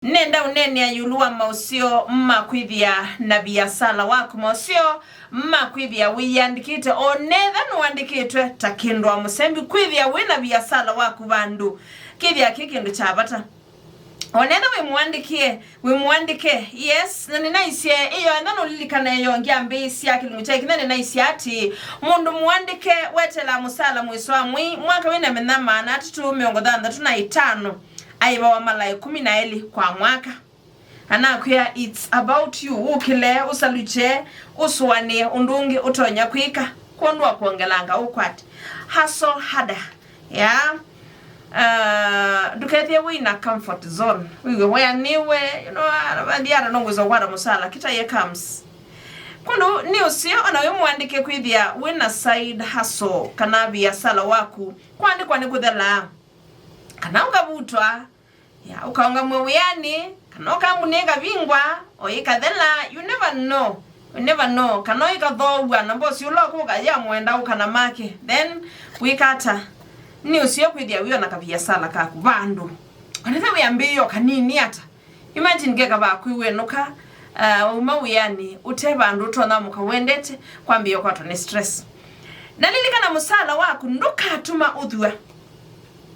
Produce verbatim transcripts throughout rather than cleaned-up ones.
Nenda ũneenea ĩũlũ wa maũseo ma kwĩthĩa na viasala waku, maũseo ma kwĩthĩa wĩyĩandĩkĩte, o netha nũandĩkĩtwe ta kĩndũ wa mũsembi, kwĩthĩa wĩ na viasala waku vandũ, kĩthĩa kĩ kĩndũ kya vata. O netha wĩ mũandĩkĩe, wĩ mũandĩke, yes, na nĩnaisye ĩyo, enda nũlilikana ĩyo ngĩambĩĩsya kĩlungu kya ĩkinya, nĩnaisye atĩ mũndũ mũandĩke wetelaa mũsala mwĩso wa mwei, mwaka wĩ na mĩthenya maana atatũ mĩongo thanthatũ na ĩtano, aĩvawa mala ĩkũmi na elĩ kwa mwaka. Anakwĩa, it's about you. Ũkĩle, ũsalukye, ũsũanĩe ũndũ ũngĩ ũtonya kwĩka kwondũ wa kwongelanga ũkwati. Hustle harder. Yeah. Uh, ndũkethĩe wĩ na comfort zone. Wĩw'e weanĩwe, you know, ah, vathi ara no ngwĩsa kwata mũsala, kĩtaie comes. Kũndũ nĩ ũseo, ona wĩ mũandĩke kwĩthĩa wĩ na side hustle kana viasala waku, kwandĩkwa nĩ kũthelaa. Kana ũkavutwa, ya, ũkaũngamw'a wĩanĩ, kana ũkambunĩ ĩkavingwa, o ĩkathela, you never know, you never know, kana ĩkathoow'a na mbosi ũla ũkũka ya mwenda ũkana make, then wĩka ata? Nĩ ũseo kwĩthĩa wĩ ona kaviasala kaku vandũ. Onetha wĩambĩĩo kanini ata. Imagine keka vakwĩ wenũka, uh, uma wĩanĩ, ũte vandũ ũtonya mũka wendete, kwambĩĩa ũkwatwa nĩ stress. Na lilikana mũsala waku ndũkatuma ũthua.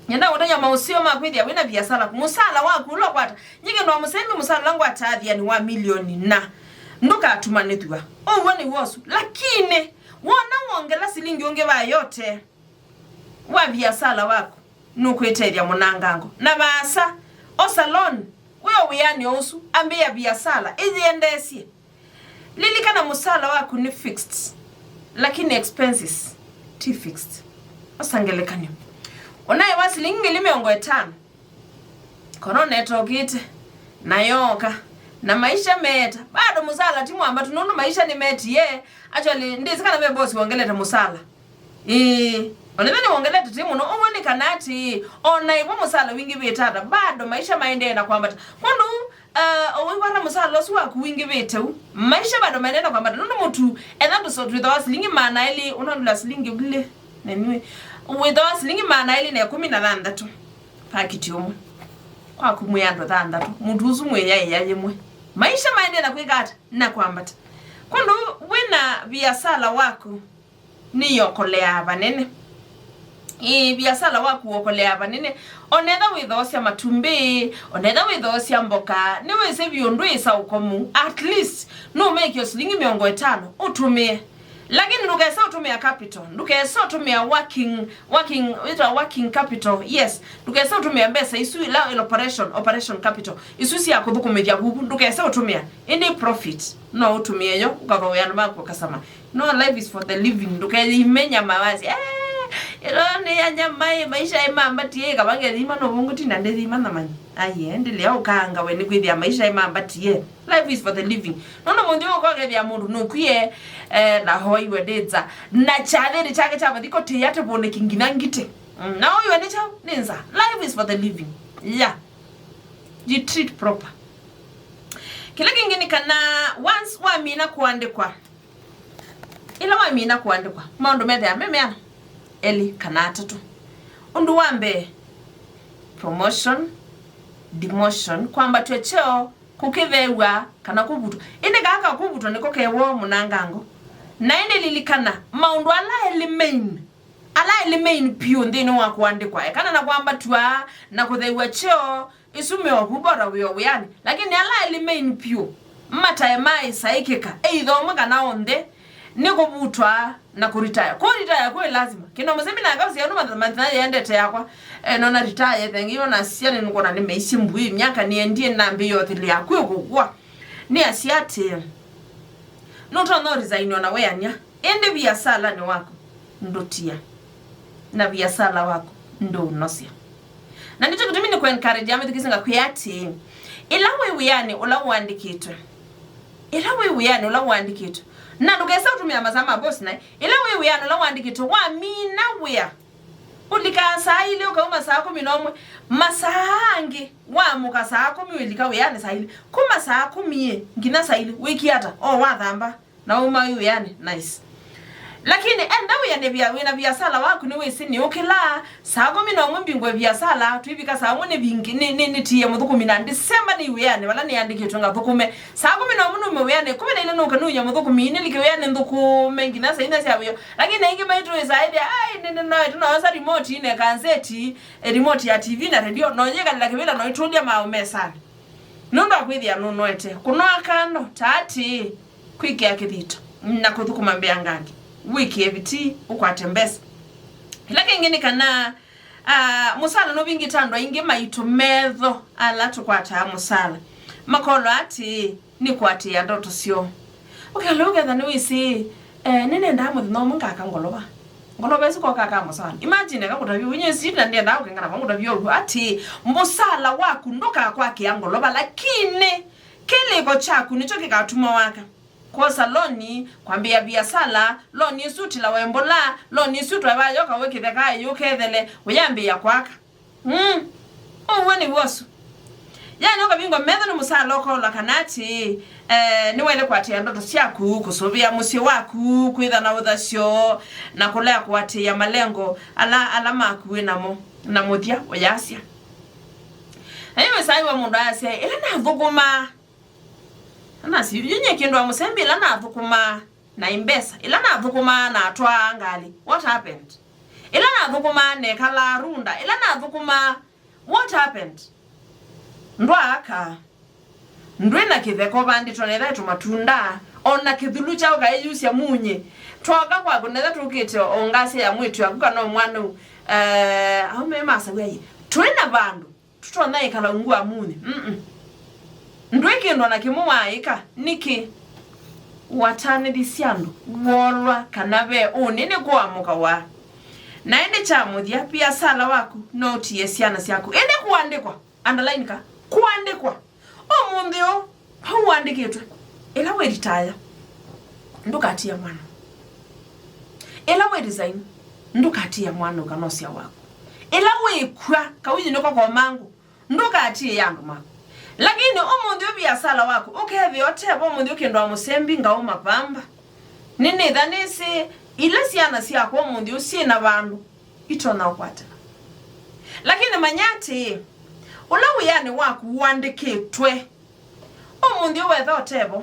Nyenda ũtanya maũseo ma kwĩthĩa wĩna viasala. Mũsala waku ũla ũkwata, nyie kĩndũ wa mũsembi mũsala ũla ngwataa thĩanĩ wa milioni na ndũkatuma nĩthua. Ũw'o nĩ wosu. Lakini, wona wongela silingi ũngĩ va yote, wa viasala waku, nũkwĩtethya mũnangango. Na vaasa, osa loan, wĩ o wĩanĩ o ũsu, ambĩĩa viasala, ĩyĩendeesye. Lilikana mũsala waku nĩ fixed, lakini expenses ti fixed. Osa ngelekany'o. Ũnaĩwa silingi ngili mĩongo ĩtano, korona ĩtokĩte, na yooka, na maisha meeta, bado mũsala ti mwambatu, nũndũ maisha nĩmetie. Actually, ndĩsĩ kana ve bosi wongelete mũsala. Ĩĩ, onetha nĩwongelete ti mũno, ũw'o nĩ kana atĩĩ, ona ĩvo mũsala wingĩvĩte ata, bado maisha maendee na kwambata. Kwondũ, uh, ũwĩw'ana mũsala ũsu waku wingĩvĩte u, maisha bado maendee na kwambata. Nũndũ mũtu, etha tũso twĩthawa silingi maana elĩ, ũnandũla silingi vili, nenue, wĩthawa silingi maana elĩ na ĩkũmi na thanthatũ pakiti ũmwe. Kwaku mwĩ andũ thanthatũ, mũtu ũsu mwĩyaĩa yĩmwe. Maisha maendee na kwĩka ata? Na kwambata. Kwondũ wĩna viasala waku, nĩyokoleaa vanene. Ĩĩ, viasala waku wokoleaa vanene. Onetha wĩthoosya matumbĩ, onetha wĩthoosya mboka, nĩwĩsĩ vyũ ndwĩsa ũkomu, at least nũmekĩo silingi mĩongo ĩtano ũtũmĩe. Lakini ndũkese ũtũmĩa capital, ndũkese ũtũmĩa working, working, wĩtawa working capital, yes. Ndũkese ũtũmĩa mbesa isu ila operation, operation capital, isu sya kũthũkũmĩthya vuvu, ndũkese ũtũmĩa. Ĩndĩ profit no ũtũmĩe yo, ũkathoea andũ maku customer. No, life is for the living. Ndũkeyĩime nyama wasye, "Eh, ĩno nĩ ya nyama ĩ, maisha ĩ mambatie ĩ, kavangethima no vungu tina ndĩthima na manyi." Aiye, ndĩlea ũkaanga we nĩ kwĩthĩa maisha ĩ mambatie. Life is for the living. Nũndũ mũnthĩ ũkokethĩa mũndũ nũkwie, eh, na hoiwe nĩ nza. Na kyathĩnĩ kyake kya mathiko tĩya tĩvũnĩki nginya ngitĩ. Mm, na oiwe nĩ kyaũ? Nĩ nza. Life is for the living. Yeah. You treat proper. Kĩla kĩngĩ nĩ kana once wamina kũandĩkwa, ĩla wamina kũandĩkwa, maũndũ methĩaa me meana elĩ kana atatũ. Ũndũ wa mbee, promotion, demotion, kwambatw'a kyeo, kũkĩtheew'a, kana kũvutwa. Ĩndĩ kaa ka kũvutwa nĩko ke woo mũnangango. Na ĩndĩ lilikana, maũndũ ala elĩ main, ala elĩ main piũ nthĩnĩ wa kũandĩkwa, ekana na kwambatw'a na kũtheew'a kyeo, isu mĩovu bora wĩ o wĩanĩ. Lakini ala elĩ main piũ, matae ma ĩsaĩkĩka, either ũmwe kana onthe, nĩ kũvutwa na kũritaya. Kũritaya kwĩ lazima. Kĩndũ mũsembi na akausia andũ math-, mathina yendete yakwa. Eh, nona retire, thengi yo na siane nukona nĩ meisye mbui, myaka nĩendie nambĩĩe ũthilĩa kwĩ kũkua. Nĩ asia atĩ, nũtonya ũresign ona weania. Ĩndĩ viasala nĩ waku, ndũtia. Na viasala waku, ndũũnosya. Na nĩkyo kĩtumi nĩ kũencourage amĩthukĩsye ngakwĩa atĩ, ĩla wĩ wĩanĩ ũla ũandĩkĩtwe, ĩla wĩ wĩanĩ ũla ũandĩkĩtwe, na ndũkese ũtũmĩa masaa ma boss naĩ, ĩla wĩ wĩanĩ ũla ũandĩkĩtwe, wamina wĩa, ũlikaa saa ilĩ ũkauma saa kũmi na ũmwe, masaa angĩ waamũka saa kũmi ũilika wĩanĩ saa ilĩ, kuma saa kũmi ĩ nginya saa ilĩ wĩkie ata? O wathamba. Na uma wĩ wĩanĩ, nice. Lakini enda wĩanĩe via-, wĩna viasala waku, nĩwĩsĩ nĩũkĩlaa saa kũmi na ũmwe mbingũe viasala, twĩvika saa ũmwe nĩvingi-, nĩ, nĩ, nĩtiĩe mũthũkũmi, na December nĩ wĩanĩ vala nĩandĩkĩtwe ngathũkũme. Saa kũmi na ũmwe nume wĩanĩ, kũmi na ilĩ nũke nuny'a mũthũkũmi, nĩlike wĩanĩ nthũkũme nginya saa inya sya wĩoo. Lakini aingĩ maitũ wĩsaa ĩthĩa, ai, nĩ, nĩ, no, nĩtũnosa remote ine kanzeti, e, remote ya T V na redio, no yĩkalĩla kĩvĩla no itũlya maaũ mesanĩ. Nũndũ wa kwĩthĩa nũnoete, kũnoa kando, ta atĩĩ, kwĩkĩa kĩthito, na kũthũkũma mbeangange, wĩkĩe vitii, ũkwate mbesa. Kĩla kĩngĩ nĩ kana, ah, mũsala nũvingĩte andũ aingĩ maitũ metho ala tũkwataa mũsala. Makolwa atĩĩ, nĩ kũatĩĩa ndoto syoo. Ũkĩala ũketha nĩwĩsĩ, eh, nĩnendaa mũthenya ũmwe ngaka ngolova. Ngolova ĩsu koka ka mũsala. Imagine, eka ngũtavye, ũnyie sijui na ndiendaa ũkengana kwa ngũtavye ũu. Atĩĩ, mũsala waku ndũkakwakĩa ngolova, lakini kĩlĩko kyaku nĩkyo kĩkatuma waka. Kwosa loni, kwambĩĩa viasala, loni ĩsu ũtilawa ĩmbũla, loni ĩsu twaĩva yoka wĩkĩtheka ĩyũkethele, ũyambĩĩa kwaka. Mm. Ũw'o nĩw'o ũsu. Yani ũkavingwa metho nĩ mũsala ũkolwa kana atĩĩ, eh, nĩwaĩle kũatĩĩa ndoto syaku, kũsũvĩa mũsyĩ waku, kwĩtha na ũthasyo, na kũlea kũatĩĩa malengo ala, ala maku wĩ namo, na mũthya ũyasya. Na yu wĩsaa wĩwa mũndũ ayasya, ĩla nathũkũmaa, anasi, yu nyie kĩndũ wa mũsembi ĩla nathũkũmaa, na imbesa ila nathũkũmaa na atwaa ngalĩ, what happened? Ila nathũkũmaa nekalaa runda, ila nathũkũmaa, what happened? Ndwaaka. Ndwĩ na kĩtheka ũvandĩtwe netha tũmatunda, o na kĩthulu kyaũ kaĩyusya munyĩ. Twoka kwaku netha tũkĩte o ngasya ya mwĩtu yaku kana o mwana ũu. Eh, aume masawia yĩ. Twĩ na vandũ tũtonya ĩkala ungu wa munyĩ. Mm-mm. Ndwĩ kĩndũ o na kĩmwe waaĩka. Nĩkĩ? Watanĩthisye andũ, woolwa, kana ve ũnĩ nĩ kũamũka waa. Na ĩndĩ kya mũthya, viasala waku no ũtiĩe syana syaku. Ĩndĩ kũandĩkwa, underline ka, kũandĩkwa. Ũmũnthĩ ũũ, vau ũandĩkĩtwe, ĩla wĩ ritaya, ndũkatiĩa mwana. Ĩla wĩ resign, ndũkatiĩa mwana ũkanosya waku. Ĩla wĩkw'a, kawinyi nĩko komangũ, ndũkatiĩa andũ maku. Lakini ũmũnthĩ ũũ viasala waku ũkethĩa ũtevo, ũmũnthĩ ũkĩndwa mũsembi ngaũ mapamba. Nĩnĩtha nĩsĩ ila syana syakwa ũmũnthĩ ũũ syĩ na vandũ itonya ũkwatĩla. Lakini manya atĩĩ, ũla wĩanĩ waku ũandĩkĩtwe, ũmũnthĩ ũũ wetha ũtevo,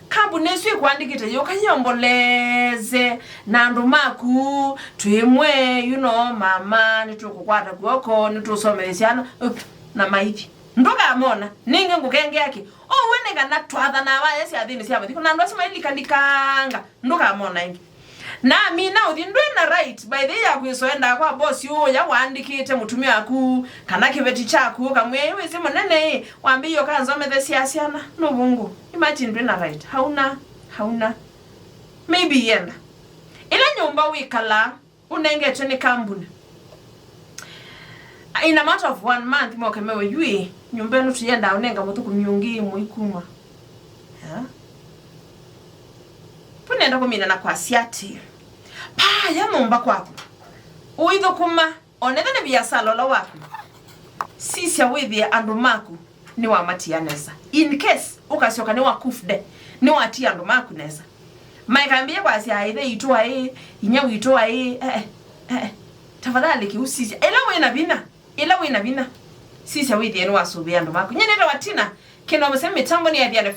kambuni ĩsu ĩkũandĩkĩte yũka yĩomboleze na andũ maku, twĩmwe, you know, mama, nĩtũkũkwata kw'oko, nĩtũsomethye syana, na maithi. Ndũkamona, nĩngĩ ngũkengea kĩ? Ũw'o nĩ kana twathanaa vaya syathĩnĩ sya mathiko, na andũ asu mailikalikanga, ndũkamona ĩngĩ. Na mina ũthi, ndwĩ na right, by the way, ya kwĩsoendaa kwa boss ũya waandĩkĩte mũtumĩa waku, kana kĩveti kyaku, ũkamwĩa, "Ĩ, wĩsĩ mũnene ĩ, wambĩie ũkanzomethesya syana, nũvũngũ." Imagine, ndwĩ na right. Hauna, hauna. Maybe yenda. Ĩla nyũmba wĩkalaa, ũnengetwe nĩ kambuni. In a matter of one month, moke mewe, "Yu ĩ, nyũmba ĩno tũyendaa ũnenga mũthũkũmi ũngĩ mũi kuma." Yeah. Pu nenda kũmina na kwasya atĩ, paya nyũmba kwaku. Ũithũkũma, onetha nĩ viasala ũla waku. Sisya wĩthĩe andũ maku nĩwamatia nesa. In case ũkasyoka nĩwakufde, nĩwatia andũ maku nesa. Maikambĩĩa kwasya, "Ĩthe witũ aĩ, inya witũ aĩ," eh, eh, eh, eh. Tafadhali kĩu sisya. Ĩla wĩ na vinya, ĩla wĩ na vinya, sisya wĩthĩe nĩwasũvĩa andũ maku. Nyie nĩtawa Tina, kĩno mũsemi mĩtambo nĩ Athiani F